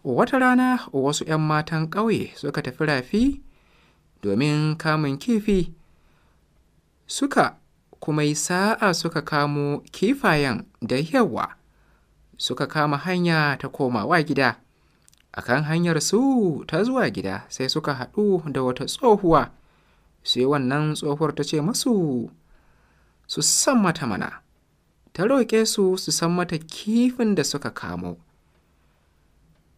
Wata rana wasu 'yan matan ƙauye suka tafi rafi domin kamun kifi, suka kuma yi sa'a suka kamo kifayen da yawa, suka kama hanya ta komawa gida. A kan hanyarsu ta zuwa gida sai suka haɗu da wata tsohuwa, sai wannan tsohuwar ta ce masu su san mata mana, ta roƙe su su san mata kifin da suka kamo.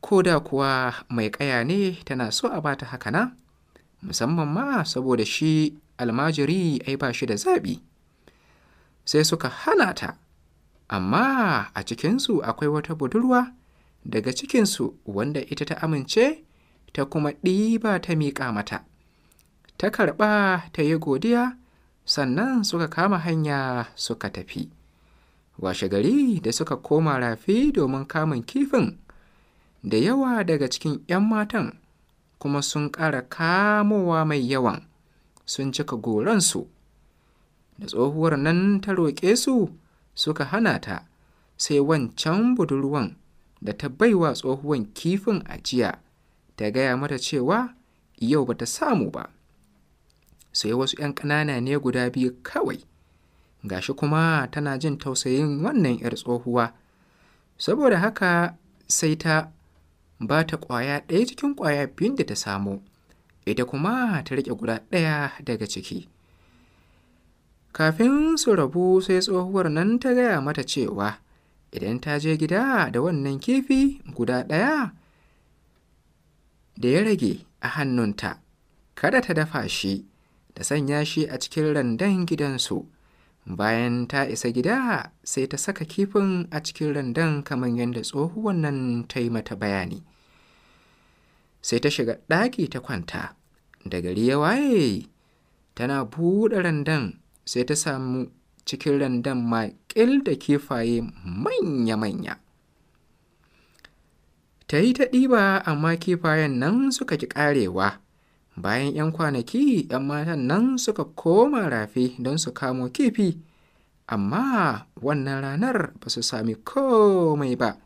Ko da kuwa mai ƙaya ne tana so a bata haka nan, musamman ma saboda shi almajiri ai ba shi da zaɓi. Sai suka hana ta, amma a cikinsu akwai wata budurwa daga cikinsu wanda ita ta amince ta kuma ɗiba ta miƙa mata. Ta karɓa ta yi godiya, sannan suka kama hanya suka tafi. Washe gari da suka koma rafi domin kamun kifin, da yawa daga cikin 'yan matan kuma sun ƙara kamowa mai yawan, sun cika goransu. Da tsohuwar nan ta roƙe su suka hana ta, sai wancan budurwan da ta baiwa tsohuwan kifin ajiya ta gaya mata cewa yau ba ta samu ba. Sai wasu 'yan ƙanana ne guda biyu kawai, gashi kuma tana jin tausayin wannan 'yar tsohuwa. Saboda haka sai ta ba ta ƙwaya ɗaya cikin ƙwaya biyun da ta samu, ita kuma ta riƙe guda ɗaya daga ciki. Kafin su rabu sai tsohuwar nan ta gaya mata cewa idan ta je gida da wannan kifi guda ɗaya da ya rage a hannunta, kada ta dafa shi, ta sanya shi a cikin randan gidansu. Bayan ta isa gida sai ta saka kifin a cikin randan kamar yadda tsohuwar nan ta yi mata bayani. Sai ta shiga ɗaki ta kwanta. Da gari ya waye, tana buɗe randan sai ta samu cikin randan maƙil da kifaye manya-manya. Ta yi ta ɗiba amma kifayen nan suka ƙi ƙarewa. Bayan 'yan kwanaki 'yan matan nan suka koma rafi don su kamo kifi, amma wannan ranar ba su sami komai ba,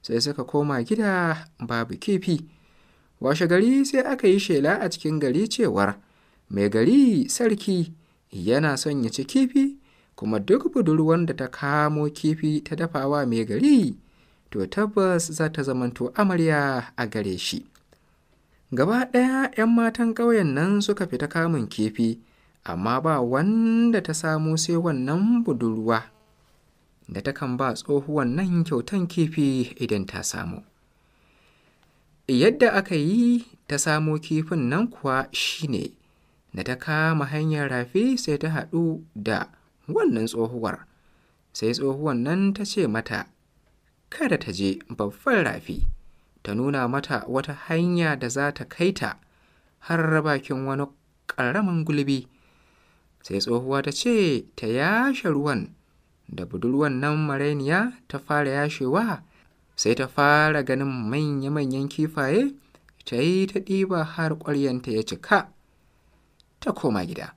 sai suka koma gida babu kifi. Washe gari sai aka yi shela a cikin gari cewar mai gari sarki yana son ya ci kifi, kuma duk budurwan da ta kamo kifi ta dafawa mai gari, to tabbas za ta zamanto amarya a gare shi. Gaba ɗaya 'yan matan ƙauyen nan suka fita kamun kifi, amma ba wanda ta samu sai wannan budurwa da takan ba tsohuwan nan kyautan kifi idan ta samu. Yadda aka yi ta samo kifin nan kuwa shine da ta kama hanyar rafi sai ta haɗu da wannan tsohuwar. Sai tsohuwan nan ta ce mata kada ta je babban rafi, ta nuna mata wata hanya da za ta kai ta har bakin wani ƙaramin gulbi. Sai tsohuwa ta ce ta yashe ruwan, da budurwan nan marainiya ta fara yashewa, sai ta fara ganin manya-manyan kifaye, ta yi ta ɗiba har ƙwaryanta ya cika, ta koma gida.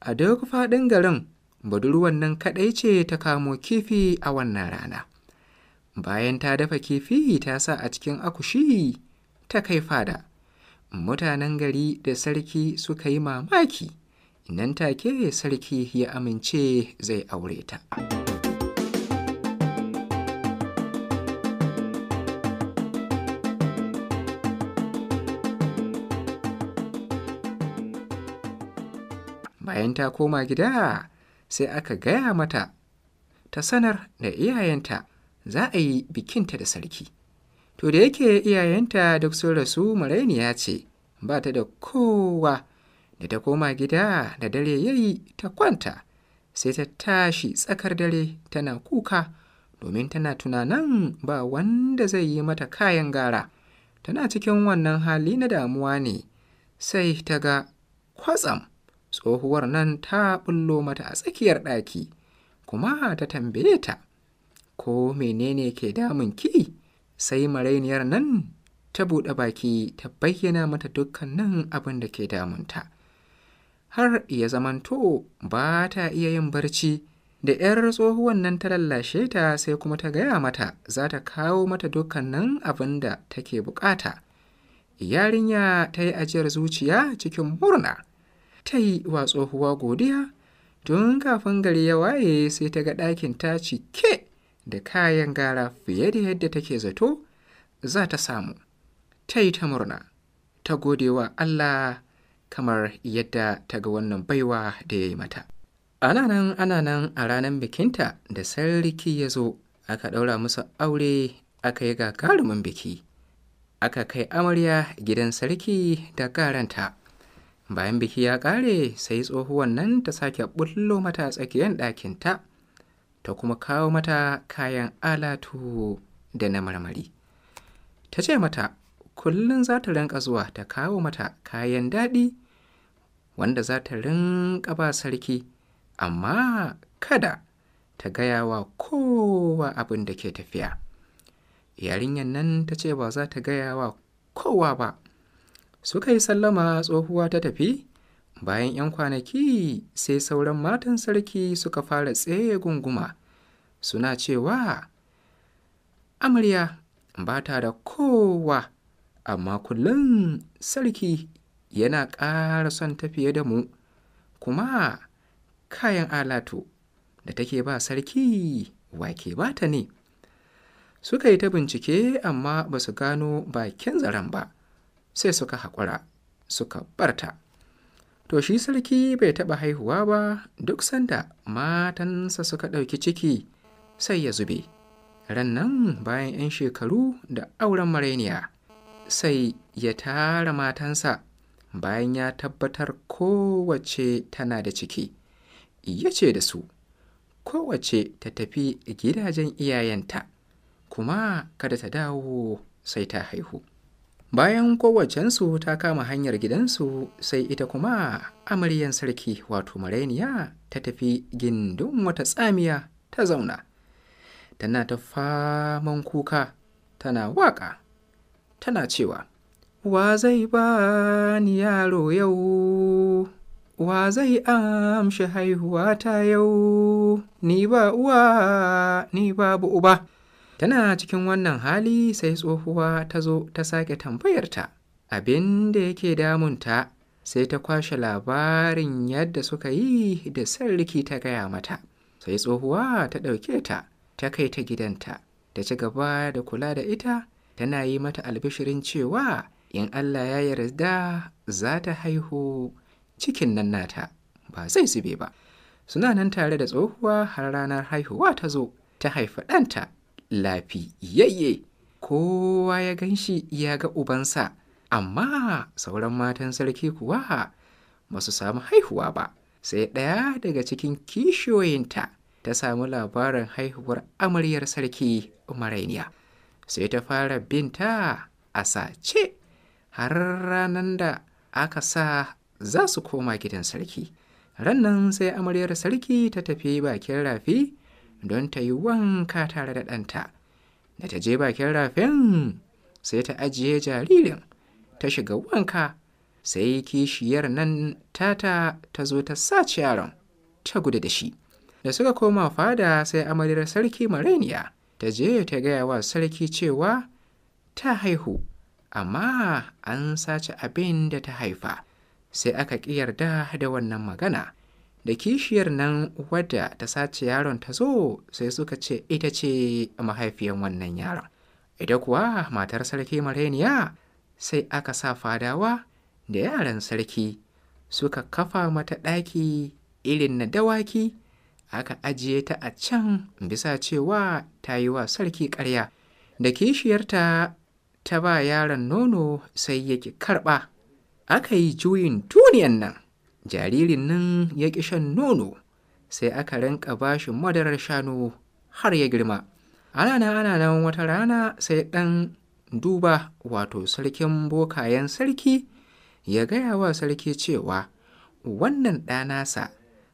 A duk faɗin garin, budurwan nan kaɗai ce ta kamo kifi a wannan rana. Bayan ta dafa kifi ta sa a cikin akushi ta kai fada. Mutanen gari da sarki suka yi mamaki, nan take sarki ya amince zai aure ta. Bayan ta koma gida sai aka gaya mata ta sanar da iyayenta za a yi bikinta da sarki. To da yake iyayenta duk sun rasu, marainiya ce, ba ta da kowa. Da ta koma gida da dare ya yi ta kwanta, sai ta tashi tsakar dare tana kuka domin tana tunanin ba wanda zai yi mata kayan gara. Tana cikin wannan hali na damuwa ne sai ta ga kwatsam tsohuwar nan ta ɓullo mata a tsakiyar ɗaki, kuma ta tambaye ta ko menene ke damun ki? Sai marainiyar nan ta buɗe baki ta bayyana mata dukkanin abin da ke damunta. Har ya zamanto ba ta iya yin barci Da 'yar tsohuwan nan ta lallashe ta, sai kuma ta gaya mata za ta kawo mata dukkanin abin da take bukata. Yarinya ta yi ajiyar zuciya cikin murna, ta yi wa tsohuwa godiya. Tun kafin gari ya waye sai ta ga ɗakin ta cike da kayan gara fiye da yadda take zato za ta samu. Ta yi ta murna, ta gode wa Allah kamar yadda ta ga wannan baiwa da ya yi mata. Ana nan ana nan, a ranar bikinta da sarki ya zo, aka ɗaura musu aure, aka yi gagarumin biki. Aka kai amarya gidan sarki da garanta. Bayan biki ya ƙare, sai tsohuwan nan ta sake bullo mata tsakiyar ɗakinta, ta kuma kawo mata kayan alatu da na marmari. Ta ce mata kullum za ta rinƙa zuwa ta kawo mata kayan daɗi wanda za ta rinƙa ba sarki, amma kada ta gaya wa kowa abin da ke tafiya. Yarinyar nan ta ce ba za ta gaya wa kowa ba. Suka yi sallama, tsohuwa ta tafi. Bayan 'yan kwanaki sai sauran matan sarki suka fara tsaye gunguma, suna cewa amarya ba ta da kowa, amma kullum sarki yana ƙara son tafiye da mu, kuma kayan alatu da take ba sarki wake ba ta ne. Suka yi ta bincike amma ba su gano bakin zaren ba, sai suka haƙura suka barta. To shi sarki bai taɓa haihuwa ba, duk sanda matansa suka ɗauki ciki sai ya zube. Ran nan bayan 'yan shekaru da auren marainiya, sai ya tara matansa bayan ya tabbatar kowace tana da ciki. Ya ce da su, kowace ta tafi gidajen iyayenta, kuma kada ta dawo sai ta haihu. Bayan kowacensu ta kama hanyar gidansu, sai ita kuma amaryan sarki wato marainiya ta tafi gindin wata tsamiya ta zauna. Tana ta faman kuka, tana waƙa, tana cewa, wa zai ba ni yaro yau? Wa zai amshi haihuwa ta yau? Ni ba uwa, ni babu uba. Tana cikin wannan hali sai tsohuwa ta zo ta sake tambayarta abin da yake damunta, sai ta kwashe labarin yadda suka yi da sarki ta gaya mata. Sai tsohuwa ta ɗauke ta, ta kai ta gidanta, ta ci gaba da kula da ita, tana yi mata albishirin cewa in Allah ya yarda za ta haihu, cikin nan nata ba zai zube ba. Suna nan tare da tsohuwa har ranar haihuwa ta zo, ta haifi ɗanta lafiyayye. Kowa ya gan shi ya ga ubansa, amma sauran matan sarki kuwa ba su samu haihuwa ba. Sai ɗaya daga cikin kishiyoyinta ta samu labarin haihuwar amaryar sarki marainiya, sai ta fara binta a sace har ranar da aka sa za su koma gidan sarki. Rannan sai amaryar sarki ta tafi bakin rafi don ta yi wanka tare da ɗanta. Da ta je bakin rafin sai ta ajiye jaririn, ta shiga wanka, sai kishiyar nan tata ta zo ta sace yaron ta gudu da shi. Da suka koma fada, sai amaryar sarki marainiya ta je ta gaya wa sarki cewa ta haihu, amma an sace abin da ta haifa. Sai aka ƙi yarda da wannan magana. Da kishiyar nan wadda ta sace yaron ta zo, sai suka ce ita ce mahaifiyan wannan yaron. Ita kuwa matar sarki marainiya sai aka sa fadawa da yaran sarki suka kafa mata ɗaki irin na dawaki, aka ajiye ta a can bisa cewa ta yi wa sarki ƙarya. Da kishiyarta ta ba yaron nono sai ya ƙi karɓa. Aka yi juyin duniyan nan, jaririn nan ya ƙi shan nono, sai aka rinƙa ba shi madarar shanu har ya girma. Ana nan ana nan, wata rana sai ɗan duba wato sarkin bokayen sarki ya gaya wa sarki cewa wannan ɗa nasa,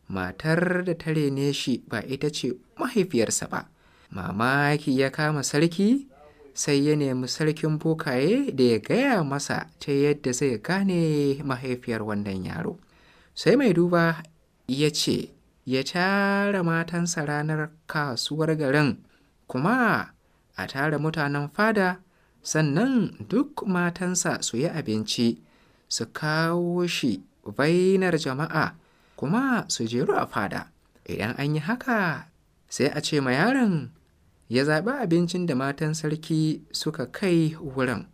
matar da ta rene shi ba ita ce mahaifiyarsa ba. Mamaki ya kama sarki, sai ya nemi sarkin bokaye da ya gaya masa ta yadda zai gane mahaifiyar wannan yaro. Sai mai duba ya ce ya tara matansa ranar kasuwar garin, kuma a tara mutanen fada, sannan duk matansa su yi abinci, su kawo shi bainar jama'a, kuma su jeru a fada. Idan an yi haka, sai a ce ma yaron ya zaɓi abincin da matan sarki suka kai wurin.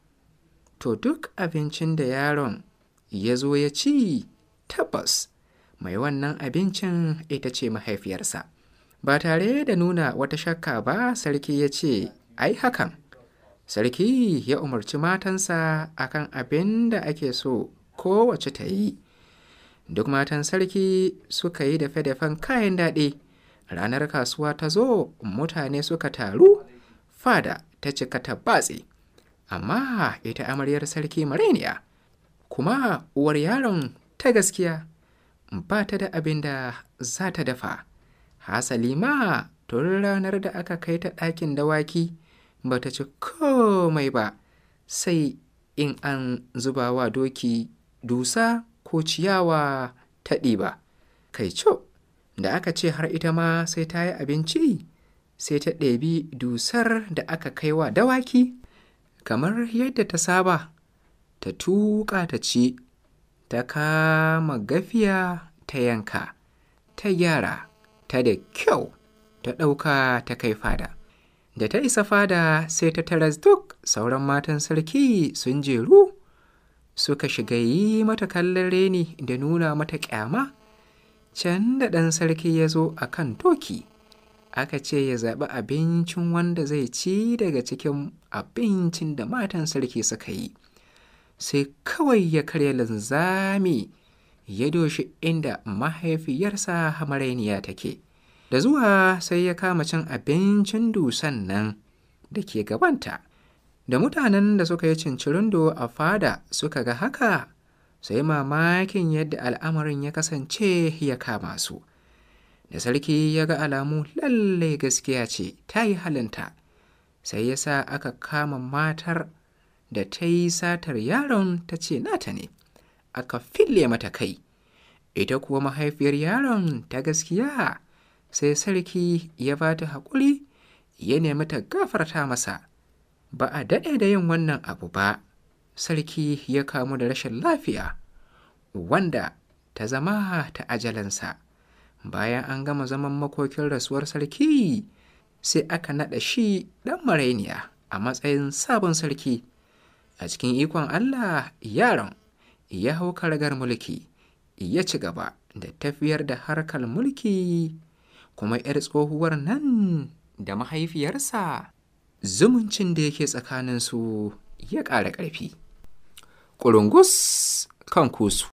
To duk abincin da yaron ya zo ya ci, tabbas mai wannan abincin ita ce mahaifiyarsa. Ba tare da nuna wata shakka ba, sarki ya ce, ai hakan. Sarki ya umarci matansa akan abin da ake so kowace ta yi. Duk matan sarki suka yi dafe-dafen kayan daɗi. Ranar kasuwa ta zo, mutane suka taru, fada ta cika ta batse. Amma ita amaryar sarki marainiya, kuma uwar yaron ta gaskiya, ba ta da abin da za ta dafa. Hasali ma tun ranar da aka kai ta ɗakin dawaki ba ta ci komai ba, sai in an zuba wa doki dusa ko ciyawa ta ɗiba. Kai co, da aka ce har ita ma sai ta yi abinci, sai ta ɗebi dusar da aka kai wa dawaki, kamar yadda ta saba, ta tuƙa ta ci, ta kama gafiya ta yanka, ta gyara ta da kyau, ta ɗauka ta kai fada. Da ta isa fada sai ta taras duk sauran matan sarki sun jeru, suka shiga yi mata kallon reni da nuna mata ƙyama. Can da ɗan sarki ya zo a kan doki, aka ce ya zaɓi abincin wanda zai ci daga cikin abincin da matan sarki suka yi. Sai kawai ya karya linzami ya doshi inda mahaifiyarsa marainiya take. Da zuwa sai ya kama cin abincin dusan nan da ke gabanta. Da mutanen da suka yi cincirindo a fada suka ga haka, sai mamakin yadda al'amarin ya kasance ya kama su. Da sarki ya ga alamu lallai gaskiya ce ta yi halinta, sai ya sa aka kama matar da ta yi satar yaron ta ce nata ne, aka fille mata kai. Ita kuwa mahaifiyar yaron ta gaskiya, sai sarki ya ba ta haƙuri, ya nemi ta gafarta masa. Ba a daɗe da yin wannan abu ba, sarki ya kamu da rashin lafiya, wanda ta zama ta ajalinsa. Bayan an gama zaman makokin rasuwar sarki, sai aka naɗa shi ɗan marainiya a matsayin sabon sarki. A cikin ikon Allah, yaron ya hau karagar mulki, ya ci gaba da tafiyar da harkar mulki, kuma 'yar tsohuwar nan da mahaifiyarsa zumuncin da yake tsakaninsu ya ƙara ƙarfi. Ƙurungus kan kusu.